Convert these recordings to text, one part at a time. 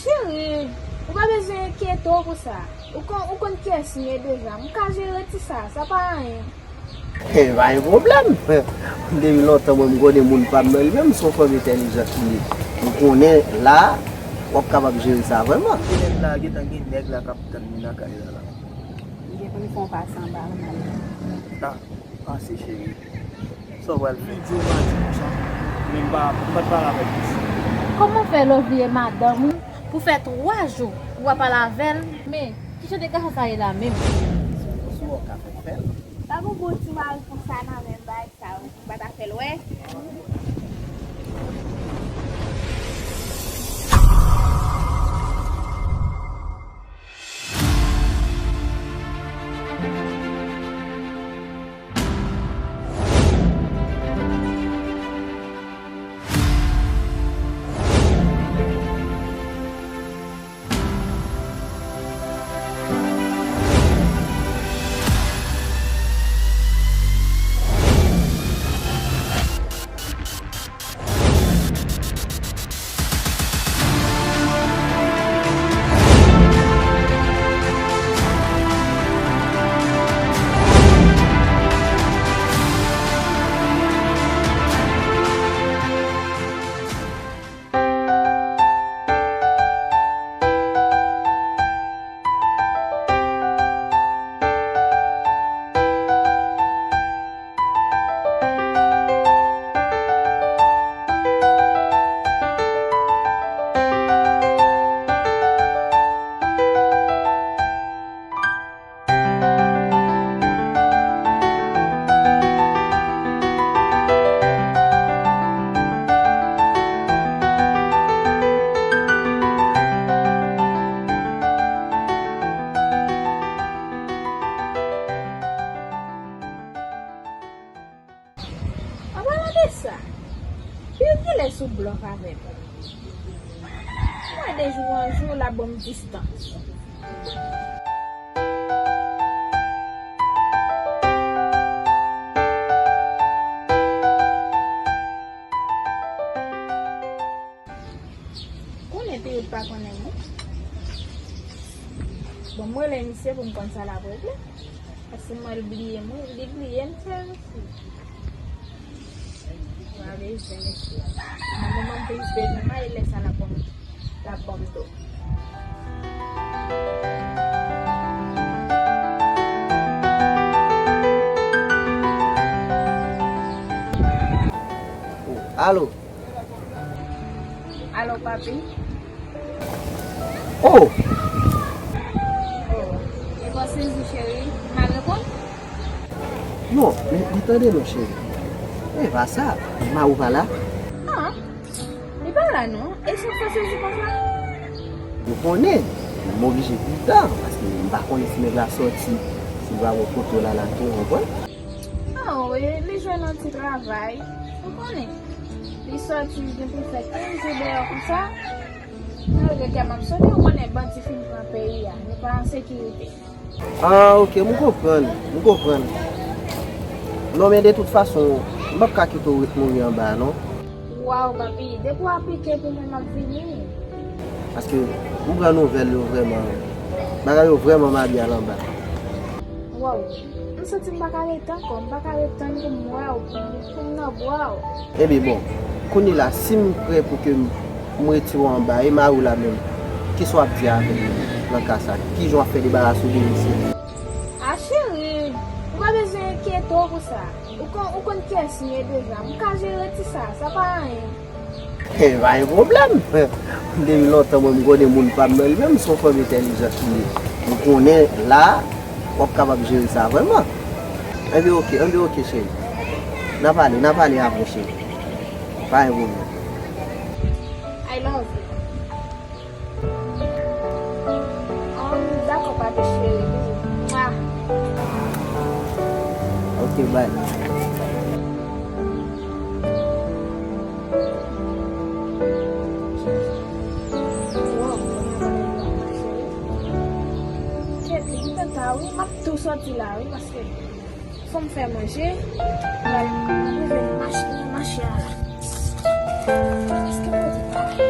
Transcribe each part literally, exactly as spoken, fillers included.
Cheri, ou pa bezwen enkyete w pou sa. Ou konn, ou konn kiyès m ye deja. M ka jere ti sa, sa pa anyen. E pa gen pwoblèm. Depi lontan mwen m konnen moun pa m nan li menm, se yon fanm entèlijant li ye. M konnen la, w ap kapab jere sa vrèman. Genlè la, gentan gen nèg la k ap tann li nan kay la la. Li gentan fè yon pase anba nan. Ah, pase cheri. Sa w pral fè? Li di w pa di konsa. Men m pa, m pa t pale avèk misye. Kòman fè lè w vle madanm ou pou fè twa jou ou pa pale avè l? Men, ki jan de gason sa ye la menm? Si w ka fè, fè l. Pa gen bon ti mari konsa nan menm bagay sa yo. M pa ta fè l wè. An palan de sa, Bill genlè sou blòf avè m. Mwen de jou an jou, l ap ban m distans. Konnen Pirit pa konnen mwen. Bon, mwen rele misye pou m konn sa l ap regle. Paske mwen, l bliye m, wi, li bliye m, sèl. Mwen ale jwenn mesye a. Nan moman m plis bezwen mwen, e lè sa l ap ban m, l ap ban m do. Alo. Alo, papi. Oh! Oh, e pa sezi, cheri. M mal reponn? Non, men li tande non, cheri. E pa sa. Mari w pa la? Ah, li pa la non. E sa k fè w sezi konsa? Ou konnen, m oblije pita, paske m pa konnen si nèg la sòti, si l pa wè kote w la, la tou, w konprann? Ah, wi, li jwenn yon ti travay. Ou konnen, li sòti, li gen pou l fè kenz jou deyò konsa. Malgre kè m ap sote, ou konnen bandi fin pran peyi a, nou pa an sekirite. Ah, ok, m konprann, m konprann. Non, men de tout fason, m p ap ka kite w ret mouri anba a, non. Waw, papi, depi w aplike pou mwen, m ap vini. Paske m pran nouvèl yo vrèman, bagay yo vrèman mabyal anba. Waw, m santi m pa ka ret ankò, m pa ka ret tann pou m wè w, pou m, pou m nan bra w. Ebyen, bon, kounye la, si m prè pou ke m, m retire w anba, e mari w la menm, kisa w ap di avè l nan ka sa? Kijan w ap fè debarase w de misye? A cheri, ou pa bezwen enkyete w pou sa. Ou konn, ou konn kiyès m ye deja. M ka jere ti sa, sa pa anyen. E pa gen pwoblèm. Depi lontan mwen m konnen moun pa m nan li menm, se yon fanm entèlijant li ye. M konnen la, w ap kapab jere sa vrèman. Enben ok, enben ok cheri. N a pale, n a pale apre cheri. Pa gen pwoblèm. I love you. An, dakò, papi cheri. Mwa. Ok, bye. Wow, mwen ap pale de mwa, cheri. Kèt, li gentan ta, wi, m ap tou sòti la, wi, paske fò m fè manje, m pral rive mache, mache a la. Èske mwen di bagay?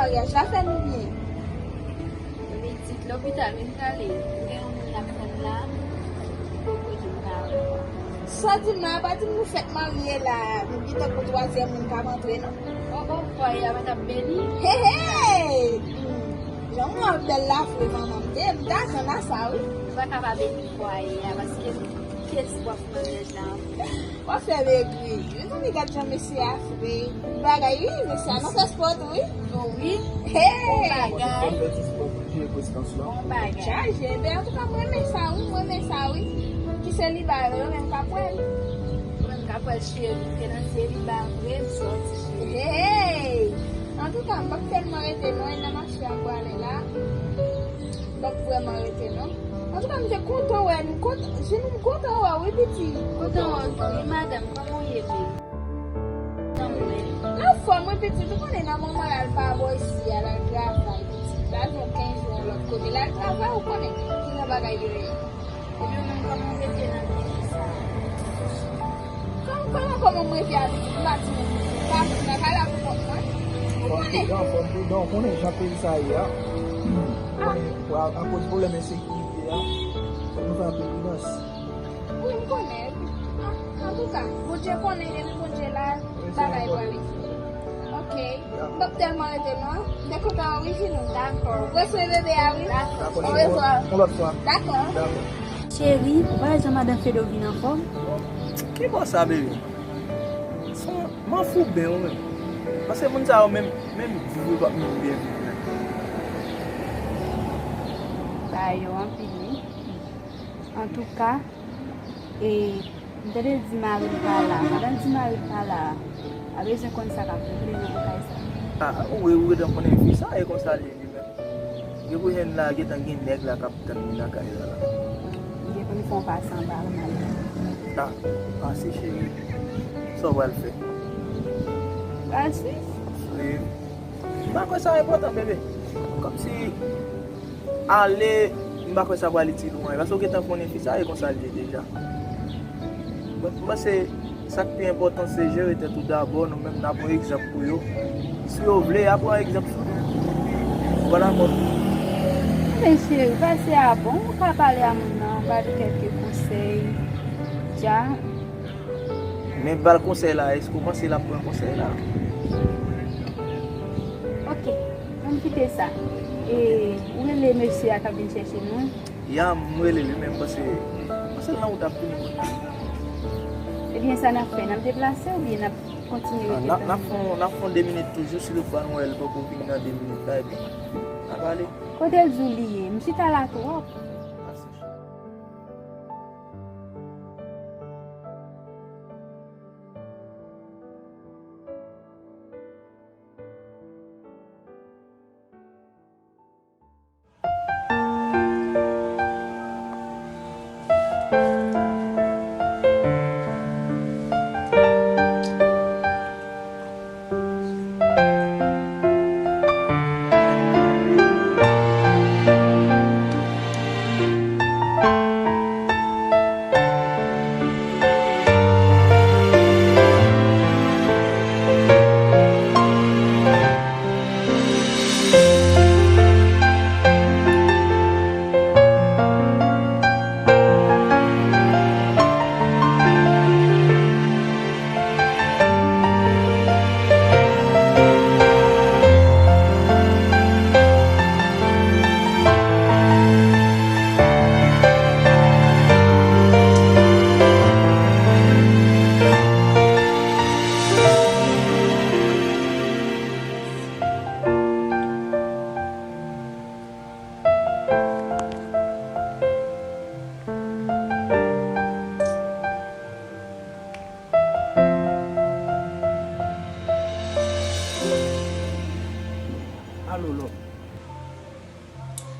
Maryaj la fè nou byen. Pitit, lopital wi m prale. M gen yon moun n ap tann la. Bon kote m ka wè. Sa w di m nan, apa di m nou fèk marye la, nou gentan gon twazyèm moun k ap antre non. O, o, fwaye a pa t ap beni? Hey, hey! Hmm. Jan w ap bèl la vre, manman, m te, m t atann a sa wi. Ou pa ka pa beni fwaye a, paske m te espwa pou maryaj la. W ap fè m egri. Mezanmi, gad jan mesye a fre. Bagay, wi, mesye a nan fè spò tou, wi. O, wi. Hey! Bon bagay. Bon bagay. Chaje. Ben, antouka, mwen renmen sa, wi, mwen renmen sa, wi. Ki seliba yo, yo menm k ap wè l. Yo menm k ap wè l, cheri. Te nan seliba vre, m sòti, cheri. Hey! Antouka, m p ap tèlman rete, non, e nan mache a m prale la. M p ap vrèman rete, non. Antouka, m te kontan wè nou. Kont-, Jeanne, m kontan wè w, wi, pitit. Kontan wè w tou, wi, madanm. Kòman w ye, baby? Nan fòm, wi, pitit. Ou konnen nan moman la, l pa bò isi a, l al travay, pitit. L al gen kenz jou yon lòt kote. L al travay, ou konnen kijan bagay yo ye. Epi ou menm, kòman w rete nan peyi sa a? Kòm-, kòman, kòman m rete a, pitit? M pa timoun, m pa moun nan kay la pou kont mwen. Ou konnen. Fòm pridan, fòm pridan, ou konnen jan peyi sa a ye a. Ah. Konnen, akoz pwoblèm ensekirite a, fòk nou fè anpil pridans. Wi, m konnen. Ah, antouka, Bondye konnen, depi Bondye la, bagay prale. Ok. M p ap tèlman rete non. M te kontan wè w wi, Jeanne. Dakò. Resevè bebe a wi. Dakò. Orevwa. Yon lòt fwa. Dakò. Dakò. Cheri, ou pa wè jan madan Fedo vin anfòm? Ki bò sa, bebe? Se yon manfouben ou menm. Paske moun sa yo menm, menm viv yo p ap menm byen viv menm. Bagay yo anpil wi. Antouka, e, m tande l di mari l pa la. Pandan l di mari l pa la, pa bezwen konn sa k ap regle nan kay sa. Ah, ou, ou gentan konnen fi sa, e konsa l ye li menm. Gen pou jèn la, gentan gen nèg la k ap tann li nan kay la la. Li gentan fè yon pase anba l, mal. Ah, pase cheri. Sa w pral fè? Pral swiv. Swiv. M pa kwè sa enpòtan, bebe. Kòmsi ale, m pa kwè sa pral itil ou anyen. Paske w gentan konnen fi sa, e konsa l ye deja. Bon, m panse sa k pi enpòtan se jere tèt ou dabò, nou menm n a pran egzanp pou yo. Si yo vle, y a pran egzanp sou nou. Ou pa dakò? Men cheri, pase a bon, ou ka pale a moun nan, ba li kèlke konsèy. Dja. Men ba l konsèy la, èske w panse l ap pran konsèy la? Ok, ann kite sa. E, ou rele mesye a k ap vin chèche nou an? Ya, m rele li, men m panse, m panse l nan wout ap vini kounye a. Ebyen, sa n ap fè? N ap deplase oubyen n ap kontinye rete tann li? Ah, n ap, n ap fè yon, n ap fè yon de minit toujou, si toutfwa nou wè l poko vin nan de minit la, ebyen, n ap ale. Kote l di w li ye? M chita la twòp. Alo, love.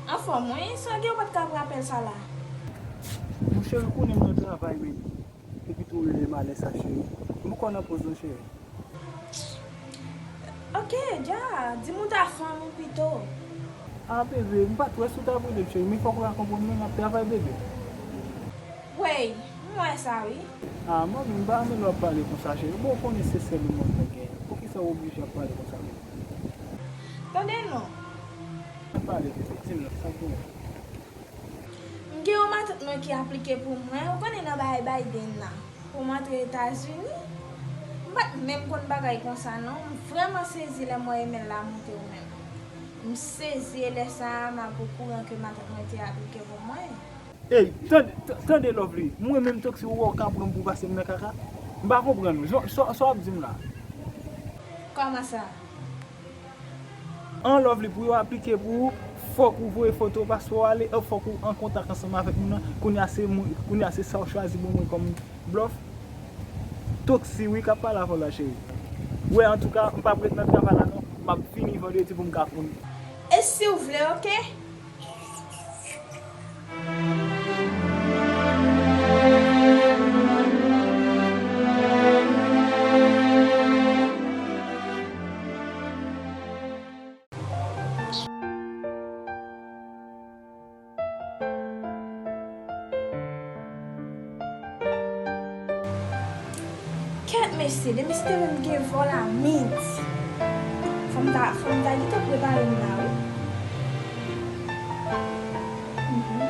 Anfòm, wi, sa gen ou pa t ka pran apèl sa la? Monchè, ou konnen m nan travay, men. Epi tou rele m alè sa, cheri. M poko nan poz non, cheri. Ok, dja, di m ou ta fè anmou pito. Ah, bebe, m pa t wè si w t ap rele m, cheri, men fòk ou ta konprann mwen, m ap travay, bebe. Wey, m wè sa, wi. Ah, manmi, m pa renmen lè w ap pale konsa, cheri. Bon, ou konnen se sèl ou mwen genyen. Poukisa w oblije ap pale konsa, bebe? Tande non. Pale, pitit, di m non, sa k gen? M gen yon matant mwen ki aplike pou mwen, ou konnen nan bagay Biden nan, pou m antre Etazini. M pa t menm konn bagay konsa non. M vrèman sezi lè m wè imèl la monte ou menm. M sezi e lè sa a, m ap okouran ke matant mwen te aplike pou mwen. Ey, tande, t-, tande Lovely, mwen menm Toxic ou wè w ka pran m pou pase m nan kaka? M pa konprann ou. Sa, sa, sa w ap di m la? Kòman sa? An Lovely, pou yo aplike pou ou, fòk ou voye foto paspò w ale, e fòk ou an kontak ansanm avèk moun nan. Kounye a se moun, kounye a se sa w chwazi pou mwen kòm blòf. Toxic wi k ap pale avè w la, cheri. Wè, antouka, m p ap ret nan travay la non. M ap vini vandredi pou m ka konn. E si w vle, oke? Kèt mesye, depi si te menm gen vòl a midi, fò m ta, fò m ta gentan prepare m la wi. Mhm.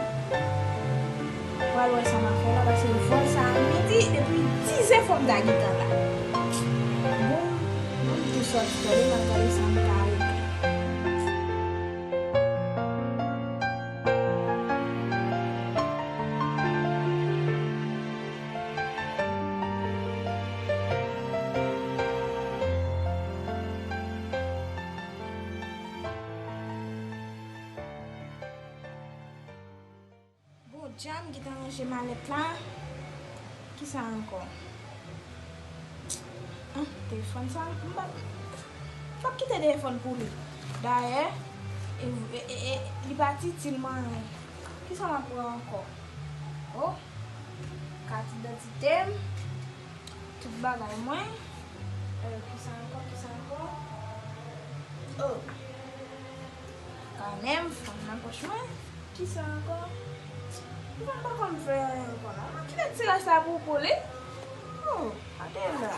Pral wè sa m ap fè la, paske vòl sa a midi, depi dizè fò m ta gentan la. Bon, bon, m tou sòti, tande m al gade sa m ka regle. Bon, dja m gentan ranje malèt la. Kisa ankò? Ah, telefòn sa, m p ap, m p ap kite telefòn pou li. Dayè, e, e, e, e, li pa t itil mwen anyen. Kisa m ap pran ankò? Oh, kat idantite m, tout bagay mwen. Euh, kisa ankò, kisa ankò? Oh, kanè m, fòm nan pòch mwen. Kisa ankò? Mwen pa konn fè anyen ankò non. Mwen kite ti rès la pou ou pou li. Oh, gade la.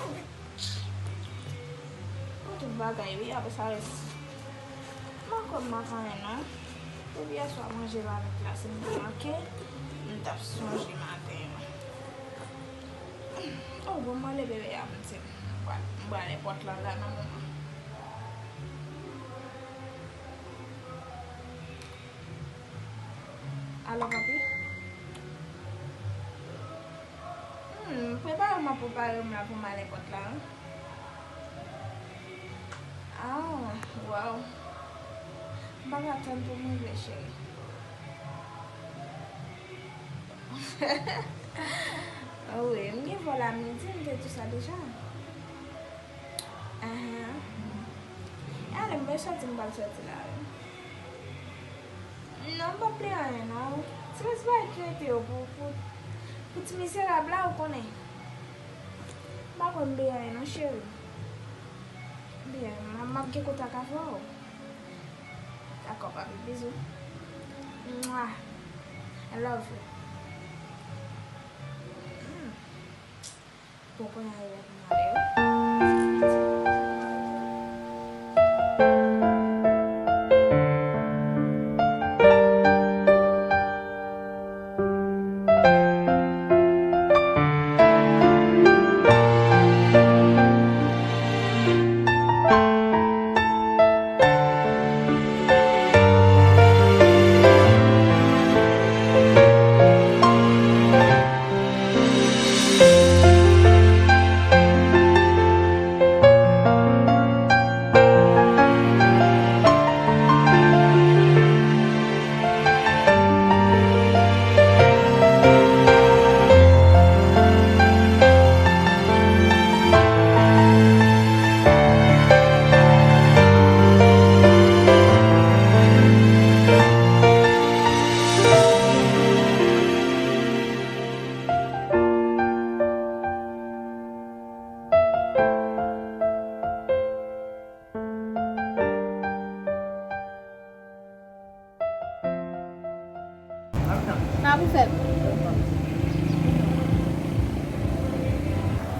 Mwen tout bagay wi, apre sa rès. Mwen konn manke anyen non. Depi yèswa manje m avèk la, si m te manke, m t ap sonje maten an. Oh, bon, mwen leve a, m di, m pral, m pral pòt la la nan moman. Alo, papi? Hmm, prepare m ap prepare m la pou m ale pòt la, wi. Ah, waw. M pa ka tann pou m rive, cheri. Oh, wi, m gen vòl a midi, m te di w sa deja. Ahan. E ale, m pral sòti, m pral sòti la, wi. Non, m p ap li anyen, non. Ti rès bagay ki rete yo pou, pou, pou ti mizerab la, ou konnen. M pa konn li anyen, non, cheri. Byen, m, m ap gen kontak avè w. Dakò, papi, bizou. Mwah. I love you. Hmm. Bon, kounye a, e lè pou m ale wi. Sa pou fè m?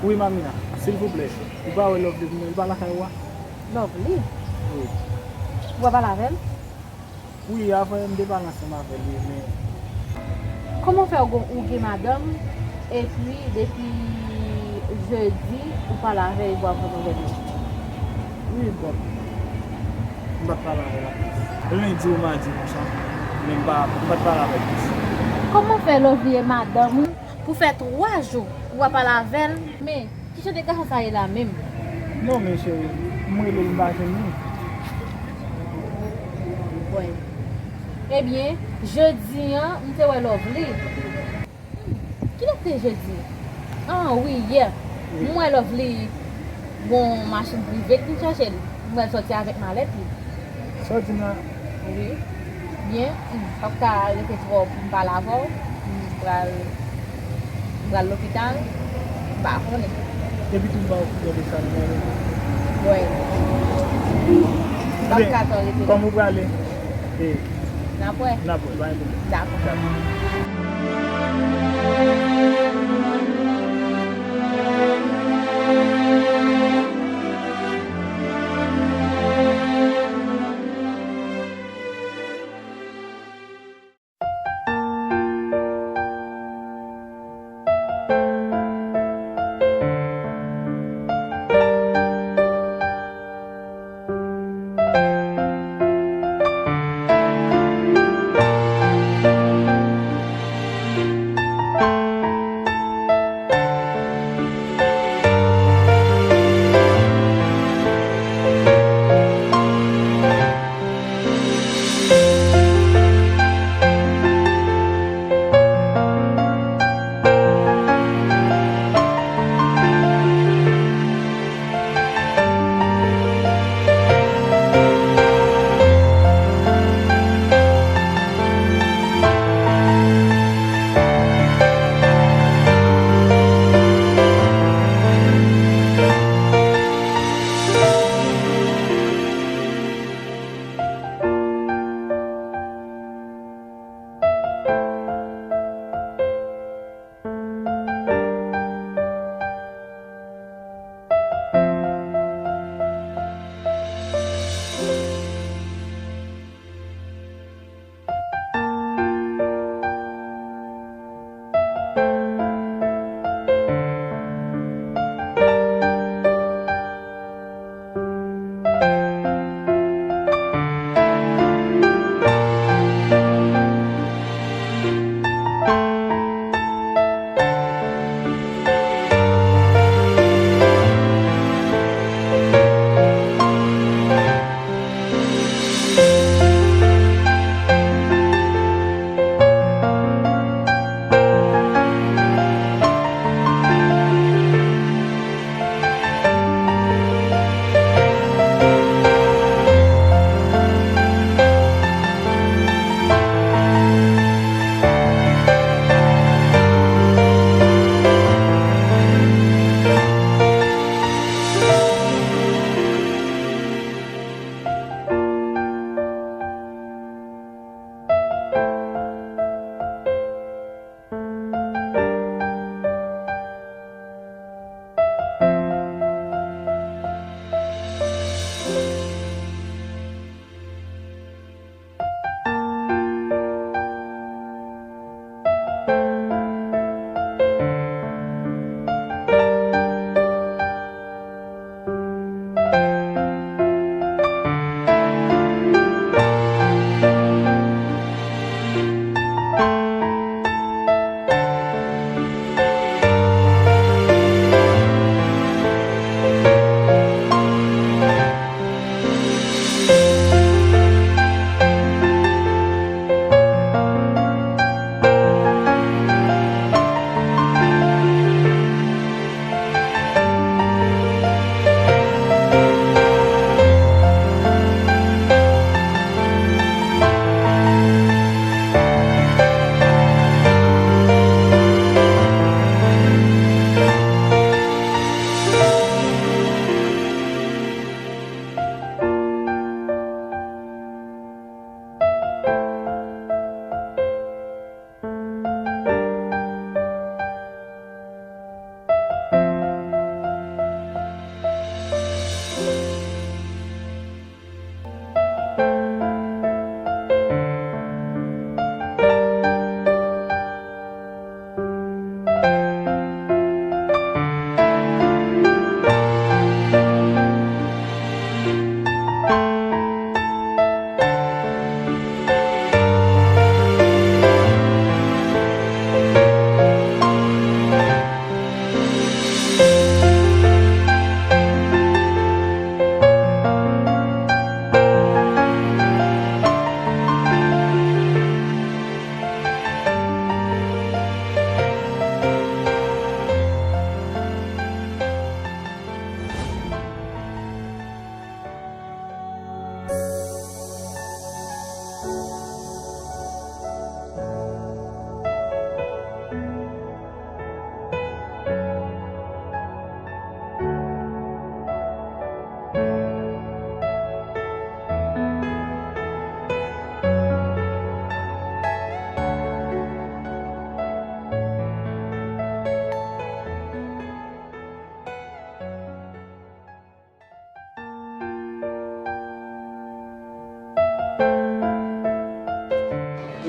Wi, Mamina, silvouplè, ou pa wè Lovely pou mwen, li pa lakay ou a? Lovely? Wi. Ou pa pale avè l? Wi, avè m te pale ansanm avè l, wi, men. Kòman fè ou gon, ou gen madanm, epi depi jedi, ou pale avè l, ou pa pran nouvèl li? Wi, bon. M pa t pale avè l ankò. Lendi ou madi konsa, men m pa, m pa t pale avè l plis. Kòman fè lè w vye madanm ou pou fè twa jou ou pa pale avè l? Men, ki jan de gason sa ye la menm? Non, men cheri, m rele l, m pa jwenn li. Bon. Ebyen, jodi a, m te wè Lovely. Kilè te jedi? Ah, wi, yè. Wi. M wè Lovely gon machin prive ki chèche l. M wè l sòti avèk malèt li. Sa w di m la? Wi. Byen, m p ap ka rete twò pou m pale avè w. M pral, m pral lopital. M pa konnen. Epi tou m pa okipè de sa nan mwen. Wi. M p ap ka twò rete. Kòm ou prale? E, n ap wè. N ap wè, pa gen pwoblèm. Dakò. Dakò.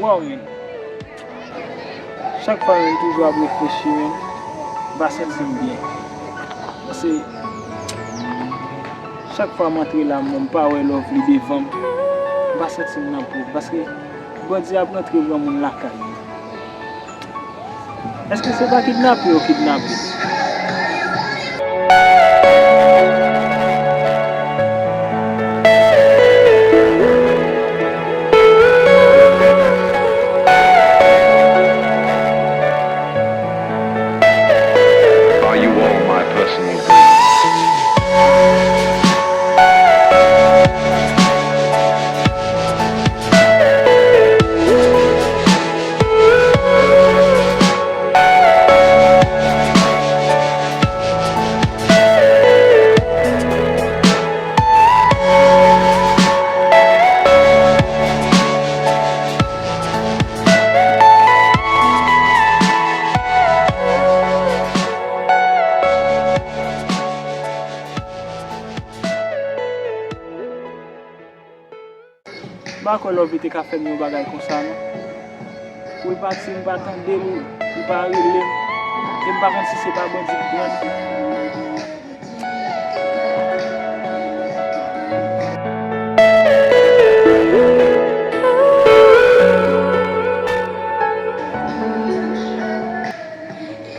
Waw, men. Chak fwa, men, m toujou ap reflechi, men, m pa santi m byen. Paske chak fwa m antre la, m pa wè Lovely devan m, m pa santi m nan po. Paske bandi ap rantre granmoun lakay li. Èske se pa kidnape yo kidnape? Are you all my personal goons? M pa kwè Lovely te ka fè m yon bagay konsa, non. Pou l pati, m pa tande l, li pa rele m, e m pa konn si se pa bandi ki pran l.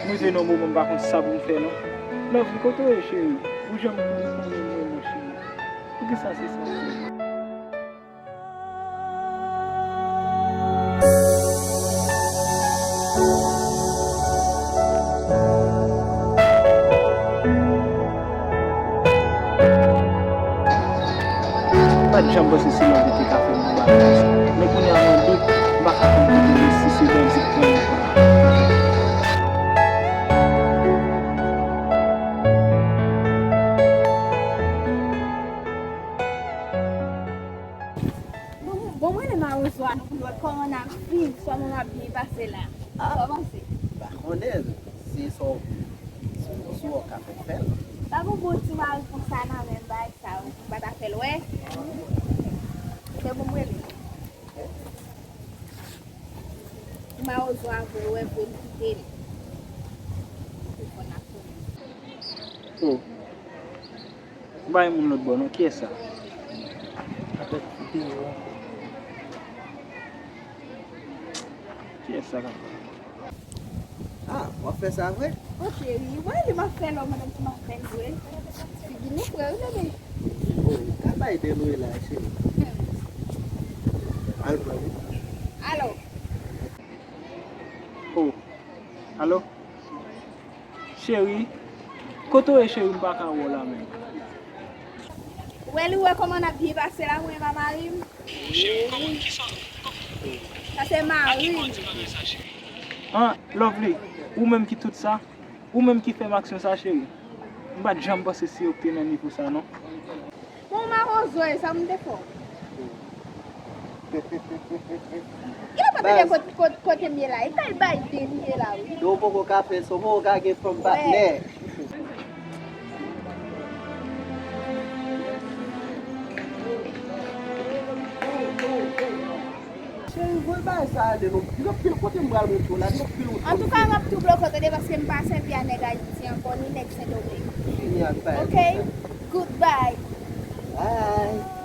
M rive nan moman m pa konn sa pou m fè, non. Lovely, kote w ye, cheri? Ou janm konnen mwen, mwen, cheri. Poukisa se sa? M pa t janm panse se Lovely te ka fè m yon bagay konsa. Men kounye a mwen dout, m pa ka konn kote l ye, si se bandi k pran l. Bon, bon, mwen renmen mawozo a nou pou nou wè kòman n ap viv, kòman n ap byen pase la. Ah. Kòman se? M pa konnen, se sa w, se w, se w ka fè, fè l. Pa gon bon ti mari konsa nan menm bagay sa, ou pa ta fè l wè. Se bon, mwen rele. Mawozo a vre, wè, vre m kite l. Pou fò n ap tounen. Oh. M pa wè moun lòt bò non. Kiyès sa? Kiyès sa k ap pale? Ah, w ap fè sa vre? Oh, cheri, wè li m ap fè lò, mwen menm tou m ap fè l vre. Figi nou frè wi, bebe. Oh, ou ka bay de lwe la, cheri. Al pran wi. Alo. Oh. Alo. Cheri, kote w ye cheri, m pa ka wè w la menm. Ou wè li, ou wè kòman n ap byen pase la, mwen e mari m. Sa se mari m. An, Lovely, ou menm ki tout sa? Ou menm ki fè m aksyon sa, cheri? M pa t janm panse se ou ki te nan nivo sa, non. Bon, mawozo e, sa m te fè w? Genlè pa tande kot, kot, kote m ye la. E kay Biden m ye la, wi. Yo poko ka fè sa, w poko ka gen fanm patnè. Cheri, voye bagay sa ale non. Gen anpil kote m pral montre w la, gen anpil wout. Antouka, m ap tou bloke w tande, paske m pa sèvi a nèg Ayiti ankò, ni nèg Sendomeng. Fini ak bagay konsa. Ok? Goodbye. Bye.